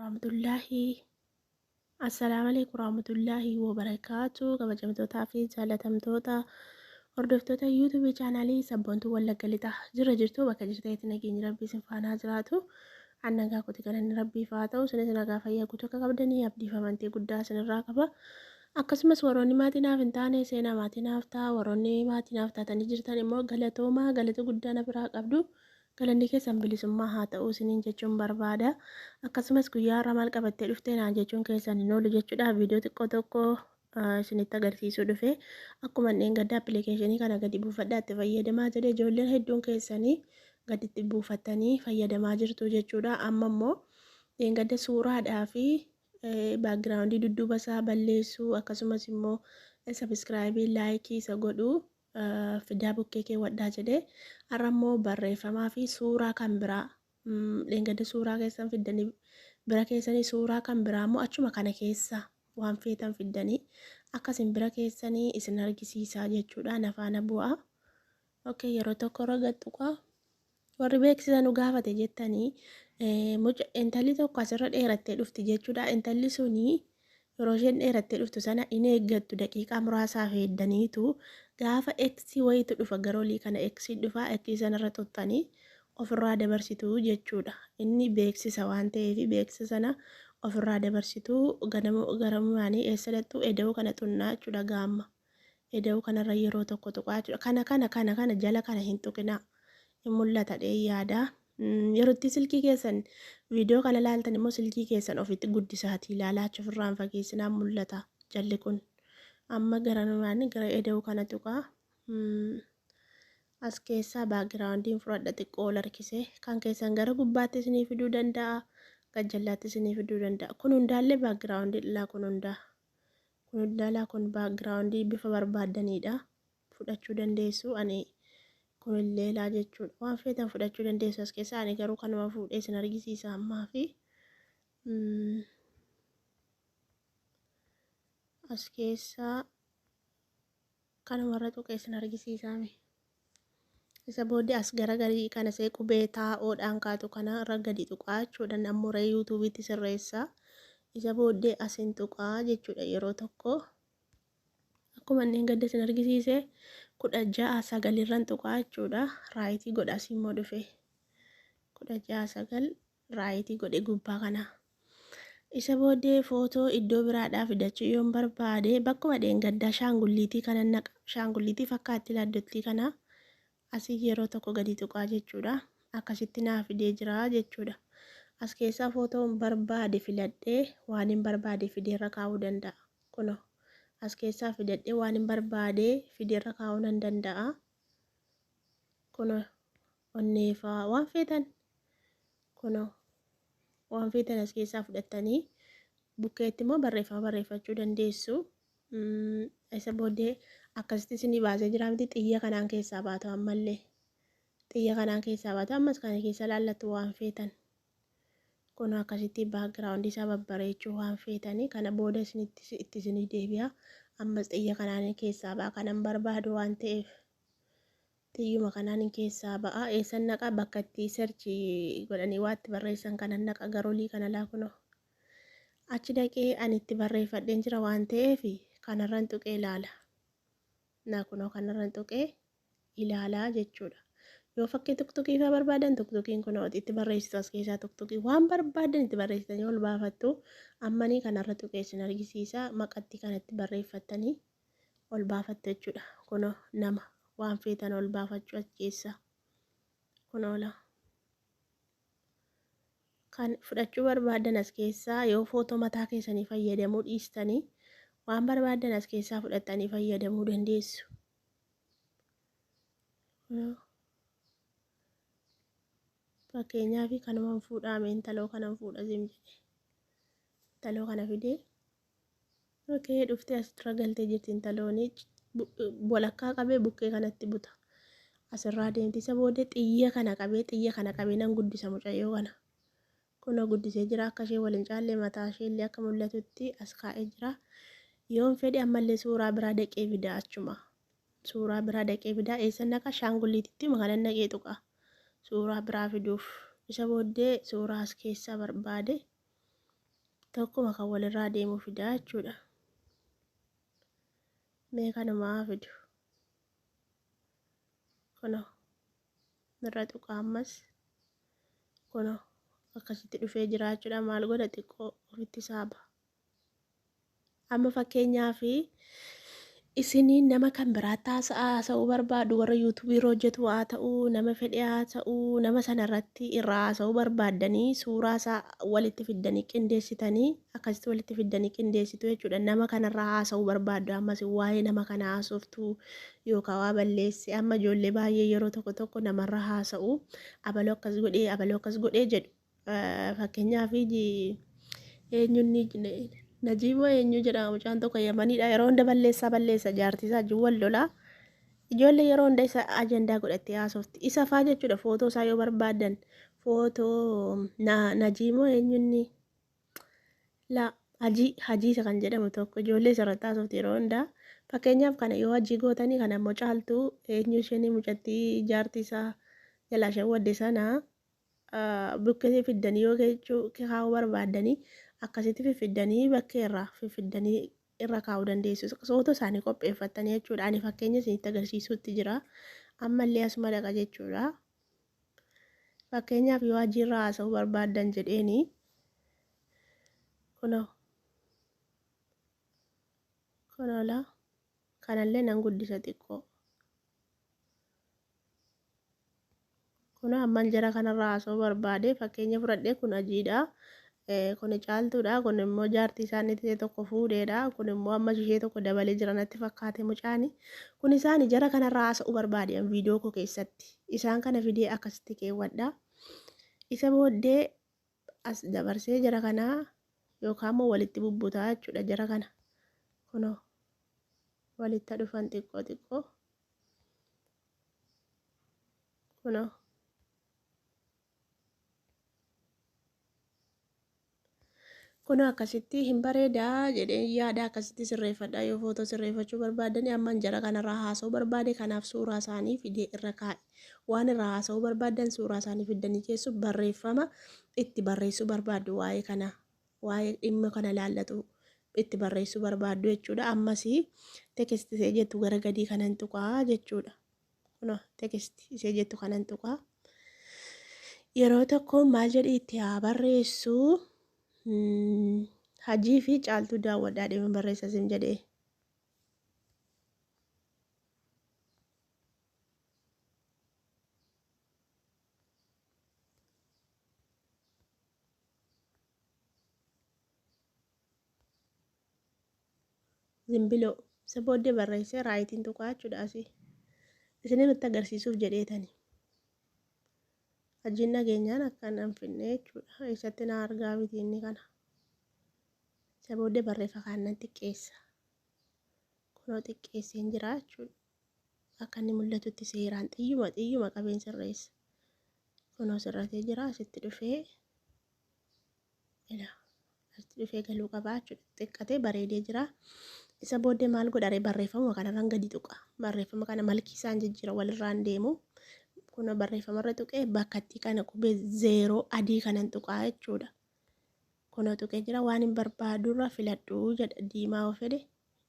Warahmatullaahi Assalaamu alaikum warahmatullaahi wabarakaatu. Kabajamtootaa fi jaalatamtoota hordoftoota YouTube chaanaalii Sabboontuu Wallagga Lixaa, jira jirtu? Bakka jirtanitti nageenyi Rabbii isin faanaa jiraatu. An nagaa kooti, galanni Rabbiif haa ta'u. Isinis nagaa fayyaa guutuu akka qabdanii abdiif amantii guddaa isinirraa qaba. Akkasumas warroonni maatii naaf hin taane seenaa maatii naaf ta'a. Warroonni maatii naaf taatanii jirtan immoo galatoomaa, galata guddaa na biraa qabdu. Galanni keessan bilisummaa haa ta'u isiniin jechuun barbaada. Akkasumas guyyaa har'a maal qabattee dhuftee naan jechuun keessan hin oolu jechuudha. Viidiyoo xiqqoo tokko isinitti agarsiisuu dhufe. Akkuma inni gadda appilikeeshinii kana gadi buufadhaa itti fayyadamaa jedhe, ijoolleen hedduun keessanii gaditti buufattanii fayyadamaa jirtu jechuudha. Amma immoo dheengadda suuraadhaa fi backgroundii dudduuba isaa balleessuu, akkasumas immoo subscribe, like isa godhuu fidaa bukkee keewwadhaa jedhee, har'a immoo barreeffamaa fi suuraa kan biraa, dheengadda suuraa keessan fiddanii bira keessanii, suuraa kan biraa immoo achuma kana keessa waan feetan fiddanii akkasin bira keessanii isin argisiisaa jechuudha. Nafaana bu'aa. Okay, yeroo tokko irra gaxxuqaa. Warri beeksisa nu gaafate jettanii, muca intalli tokko asirra dheerattee dhufti jechuudha. Intalli suni yeroo isheen dheerattee dhuftu sana in eeggattu. Daqiiqaa muraasaaf eeddaniitu gaafa X wayitu dhufa, gara olii kana X dhufa, X sanarra xuxxanii ofirraa dabarsitu jechuudha. Inni beeksisa waan ta'eef beeksisa sana ofirraa dabarsitu. Ganamumaanii eessa dhattu? Eda'uu kana xunnaa jechuudha gaamma. Eda'uu kanarra yeroo tokko tuqaa jechuudha. Kana kana kana kana jala kana hin tuqinaa. Hin mul'ata dhee yaada. Yerootti silkii keessan viidiyoo kana ilaaltan immoo silkii keessan ofitti guddisaatii ilaalaa, achi ofirraan fageessinaan mul'ata jalli kun. Amma garanumaan gara eda'uu kana tuqaa. As keessaa backgroundiin fudhadha, xiqqoo ol harkisee. Kan keessan gara gubbaatti isinii fiduu danda'a. Gajjallaatti isinii fiduu danda'a. Kun hundaallee backgroundii dhalaa kun hundaa. Kun hundaalaa kun backgroundii bifa barbaaddanidha. Fudhachuu dandeessu. Ani kunillee laa jechuudha. Waan feetan fudhachuu dandeessu as keessaa. Ani garuu kanuma fuudhee isin argisiisa ammaa fi as keessaa kanumarra tuqee isin argisiisaame. Isa booddee as garagarii kana see qubee taa'oodhaan kaatu kana irra gadi tuqaa jechuudha. Nammuree YouTubeitti sirreessaa. Isa booddee asin tuqaa jechuudha yeroo tokko. Akkuma inni gadda isin argisiise 16:9 irran tuqaa jechuudha. Right godha. Asii immoo dhufe 16:9 right godhe gubbaa kana. Isa booddee footoo iddoo biraadhaa fidachuu yoon barbaade, bakkuma dheengaddaa shaangulliitii kana naqa. Shaangulliitii fakkaatti laaddottii kana asii yeroo tokko gadi tuqaa jechuudha. Akkasitti naa fidee jira jechuudha. As keessaa footoon barbaade filadhee waan hin barbaade fideerra kaa'uu danda'a. Kunoo as keessaa fidadhee waan hin barbaade fideerra kaa'uu nan danda'a. Kunoo onneefaa waan feetan, kunoo waan feetan as keessaa fudhattanii bukkeetti immoo barreeffama barreeffachuu dandeessu. Isa booddee akkasitti isinii baasee jira miti? Xiyya kanaan keessaa baatu ammallee. Xiyya kanaan keessaa baatu, ammas kana keessa laallattu waan feetan. Kun akkasitti background isaa babbareechuu waan feetanii kana booda isinitti itti isinii deebi'a. Ammas xiyya kanaan keessaa ba'a, kanan barbaadu waan ta'eef. Xiyyuma kanaan keessaa ba'a. Eessan naqa? Bakka itti search godhanii waa itti barreessan kanan naqa, garolii kana laa kunoo. Achi dhaqee ani itti barreeffadheen jira waan ta'eef kanarran tuqee ilaala. Na kunoo kanarran tuqee ilaalaa jechuudha. Yoo fakkii tuktukii fa'aa barbaadan, tuktukiin kunoo itti barreessitu as keessaa, tuktukii waan barbaadan itti barreessitanii ol baafattu. Ammanii kanarra tuqee isin argisiisa, maqatti kanatti barreeffattanii ol baafattu jechuudha. Kunoo nama waan feetan ol baafachuu as keessaa. Kunoo laa. Kan fudhachuu barbaadan as keessaa, yoo footoo mataa keessanii fayyadamuu dhiistanii, waan barbaadan as keessaa fudhattanii fayyadamuu dandeessu. Fakkeenyaaf kanuman fuudhaa, intaloo kanan fuudha zim jedhe, intaloo kana fidee. Okay, dhuftee asirra galtee jirti intalooni. Walakkaa qabee bukkee kanatti buta. Asirraa deemti. Isa booddee xiyya kana qabee, xiyya kana qabee nan guddisa mucayyoo kana. Kunoo guddisee jira. Akka ishee waliin caallee mataa ishee illee akka mul'atutti as kaa'ee jira. Yoon fedhe ammallee suuraa biraa daqee fida achuma. Suuraa biraa daqee fida. Eessa naqa? Shaangulliititti kanan naqee tuqa. Suuraa biraa fiduuf. Isa booddee suuraa as keessaa barbaade. Tokkuma kan walirraa deemu fidaa jechuudha. Mee kanumaa fidu. Kunoo irra tuqa ammas. Kunoo akkasitti dhufee jira jechuudha. Maal godha xiqqoo ofitti saaba. Amma fakkeenyaaf isiniin nama kan biraatti haasa'uu barbaadu, warra yuutuubii irra hojjetu haa ta'uu, nama fedhe haa ta'uu, nama sana irratti irraa haasa'uu barbaaddanii suuraa isaa walitti fiddanii qindeessitanii akkasitti walitti fiddanii qindeessitu jechuudha. Nama kanarraa haasa'uu barbaaddu ammas waa'ee nama kana haasoftu yookaan waa balleesse. Amma ijoollee baay'ee yeroo tokko tokko namarra haasa'u, abaloo akkas godhee, abaloo akkas godhee jedhu. Fakkeenyaaf eenyuun Najiiboo eenyu jedhama mucaan tokko Yamaniidha. Yeroo hunda balleessaa balleessa, jaartii isaa wajjin wal lolaa. Ijoollee yeroo hunda isa ajandaa godhattee haasofti. Isa faa jechuudha. Footoo isaa yoo barbaadan, footoo Najiimoo eenyunni la Hajii, Hajii isa kan jedhamu tokko ijoollee isarratti haasofti yeroo hundaa. Fakkeenyaaf kana yoo Hajii gootanii, kana immoo Caaltuu eenyu isheen mucattii jaartii isaa jalaa shawwadde sana bukkee fiddanii yoo jechuu kaa'uu barbaaddanii akkasitti fiffiddanii bakkee irraa fiffiddanii irra kaa'uu dandeessu. Footoo isaanii qopheeffattanii jechuudha. Ani fakkeenya isinitti agarsiisuutti jira. Ammallee asuma dhaqa jechuudha. Fakkeenyaaf yoo Hajii irraa haasa'uu barbaaddan jedheeni, kunoo kunoo laa kanallee nan guddisa xiqqoo. Kunoo amman jara kanarraa haasa'uu barbaade fakkeenya fudhadhee, kun Hajiidha. Kun Caaltuudha. Kun immoo jaartii isaanii ta'e tokko fuudheedha. Kun immoo ammas ishee tokko dabalee jira natti fakkaate mucaani. Kun isaani jara kanarraa haasa'uu barbaade viidiyoo koo keessatti. Isaan kana fidee akkasitti keewwadha. Isa booddee as dabarsee jara kanaa yookaan immoo walitti bubbutaa jechuudha jara kana. Kunoo walitti dhufan xiqqoo xiqqoo. Kunoo. Kunoo akkasitti hin bareedaa jedhee yaada, akkasitti sirreeffadha. Yoo footoo sirreeffachuu barbaadani, amman jara kanarraa haasa'uu barbaade, kanaaf suuraa isaanii fidee irra kaa'e. Waan irraa haasa'uu barbaadan suuraa isaanii fiddanii keessu, barreeffama itti barreessuu barbaaddu, waa'ee kana, waa'ee dhimma kana laallatu itti barreessuu barbaaddu jechuudha. Ammas text ishee jettu gara gadii kanan tuqaa jechuudha. Kunoo text ishee jettu kanan tuqaa. Yeroo tokko maal jedhi itti haa barreessu? Hajii fi Caaltuu daawwadhaa deeman barreessa sim jedhee. Zimbiloo isa booddee barreessee rightiin tuqaa jechuudha asii. Isinitti agarsiisuuf jedheetani. Hajiin nageenyaan akka hin finne jechuudha. Eessatti na argaa miti inni kana. Isa booddee barreeffa kaan nan xiqqeessa. Kunoo xiqqeesseen jira jechuudha. Akka inni mul'atutti seeraan xiyyuma xiyyuma qabeen sirreessa. Kunoo sirratee jira, asitti dhufee ila asitti dhufee galuu qabaa jechuudha. Xiqqatee bareedee jira. Isa booddee maal godhare? Barreeffama kanarraan gadi tuqa. Barreeffama kana malkii isaan jijjiira, walirraan deemu. Kun barreeffamarra tuqee bakkatti kana qubee zeeroo adii kanan tuqaa jechuudha. Kunoo tuqee jira, waan hin barbaadurra filadhu jedha. Diimaa yoo fedhe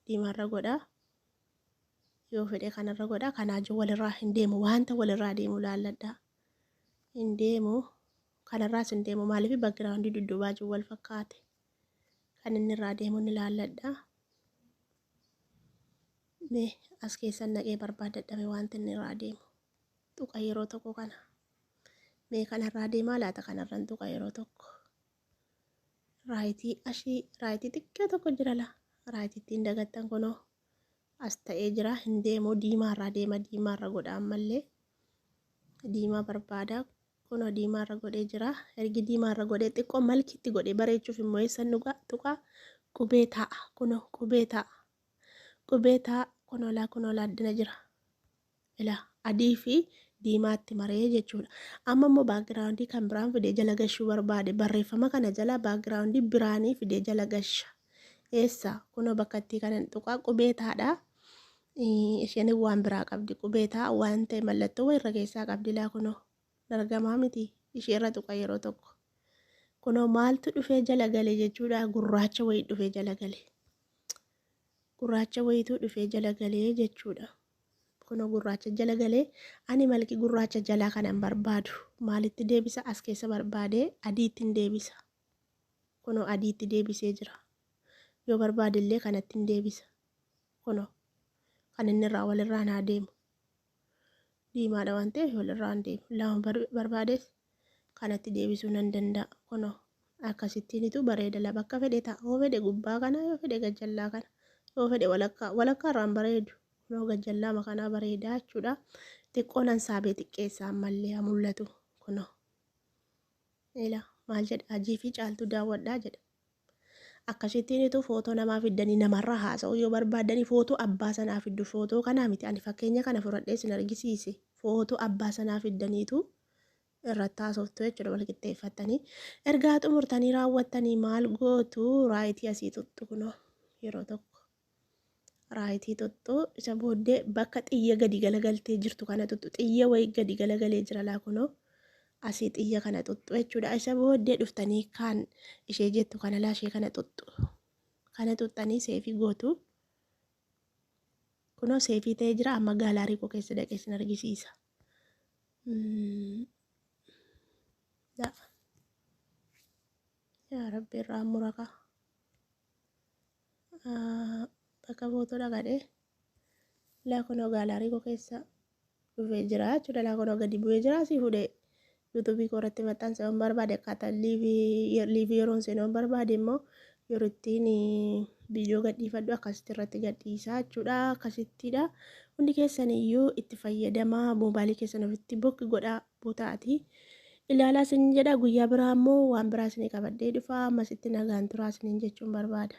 diimaarra godha. Yoo fedhe kanarra godha. Kanaa jiru walirraa hin deemu, wanta walirraa deemu laalladha. Hin deemu. Kanarraas hin deemu, maaliif? Backgroundii dudduubaa jiru wal fakkaate. Kan inni irraa deemu ni laalladha. Mee as keessan naqee barbaadadhame wanta inni irraa deemu. Tuqa yeroo tokko kana. Mee kanarraa deemaa laata? Kanarran tuqa yeroo tokko. Rightii ashii, rightii xiqqoo tokko jira laa. Rightii ittiin dagattan, kunoo as ta'ee jira, hin deemu. Diimaarraa deema, diimaarra godha ammallee. Diimaa barbaada. Kunoo diimaarra godhee jira. Ergi diimaarra godhee xiqqoo malkitti godhee bareechuuf immoo eessan dhugaa tuqa? Qubee ta'a. Kunoo qubee ta'a. Qubee ta'a, kunoo laa, kunoo laa addana jira. Ilaa, adii fi diimaatti maree jechuudha. Amma immoo backgroundii kan biraan fidee jala gashuu barbaade. Barreeffama kana jala backgroundii biraanii fidee jala gasha. Eessa? Kunoo bakka itti kanan tuqaa, qubee taadha. Isheen waan biraa qabdi, qubee ta'a waan ta'e mallattoo wayirra keessaa qabdi laa, kunoo dargamaa miti, isheerra tuqa yeroo tokko. Kunoo maaltu dhufee jala gale jechuudha. Gurraacha wayii dhufee jala gale. Gurraacha wayiitu dhufee jala galee jechuudha. Kunoo gurraacha jala galee, ani malki gurraacha jalaa kana hin barbaadu. Maalitti deebisa? As keessa barbaadee adiitti hin deebisa. Kunoo adiitti deebisee jira. Yoo barbaade illee kanatti hin deebisa. Kunoo kan inni irraa walirraa naa deemu. Diimaadha waan ta'eef walirraa hin deemu. Lama barbaades kanatti deebisuu nan danda'a. Kunoo akkasittiinitu bareeda la, bakka fedhe ta'a. Yoo fedhe gubbaa kana, yoo fedhe gajjallaa kana, yoo fedhe walakkaa, walakkaa irraan bareedu. Kunoo gajjallaama kanaa bareedaa jechuudha. Xiqqoo nan saabee xiqqeessaa, ammallee haa mul'atu. Kunoo. Ila maal jedha? Hajii fi Caaltuu daawwadhaa jedha. Akkasittiinitu footoo namaa fiddanii namarraa haasa'uu yoo barbaaddanii, footoo abbaa sanaa fiddu. Footoo kanaa miti, ani fakkeenya kana fudhadhee isin argisiise. Footoo abbaa sanaa fiddaniitu irratti haasoftu jechuudha wal qixxeeffattanii. Ergaa xumurtanii raawwattanii maal gootu? Right asii tuttu, kunoo yeroo tokko. Right tuttu, isa booddee bakka xiyya gadi galagaltee jirtu kana tuttu. Xiyya wayii gadi galagalee jira laa, kunoo. Asii xiyya kana tuttu jechuudha. Isa booddee dhuftanii kaan ishee jettu kana laa, ishee kana tuttu. Kana tuttanii save gootu. Kunoo save ta'ee jira, amma gallery koo keessa dhaqee isin argisiisa. Yaa Rabbi, irraa muraka. Bakka footoo dhaqadhee laa, kunoo gallery koo keessa dhufee jira jechuudha. Laa, kunoo gadi bu'ee jira. Asii fuudhee YouTube koo irratti maxxansa yoon barbaade, akkaataa live yeroon seenu yoon barbaade immoo, yeroo ittiin viidiyoo gadhiifadhu akkasitti irratti gadhiisaa jechuudha. Akkasittidha. Hundi keessan iyyuu itti fayyadamaa, moobaayilii keessan ofitti bokki godhaa butaati. Ilaalaa isin jedha, guyyaa biraa immoo waan biraa isinii qabadhee dhufa. Ammasitti nagaan turaa isiniin jechuun barbaada.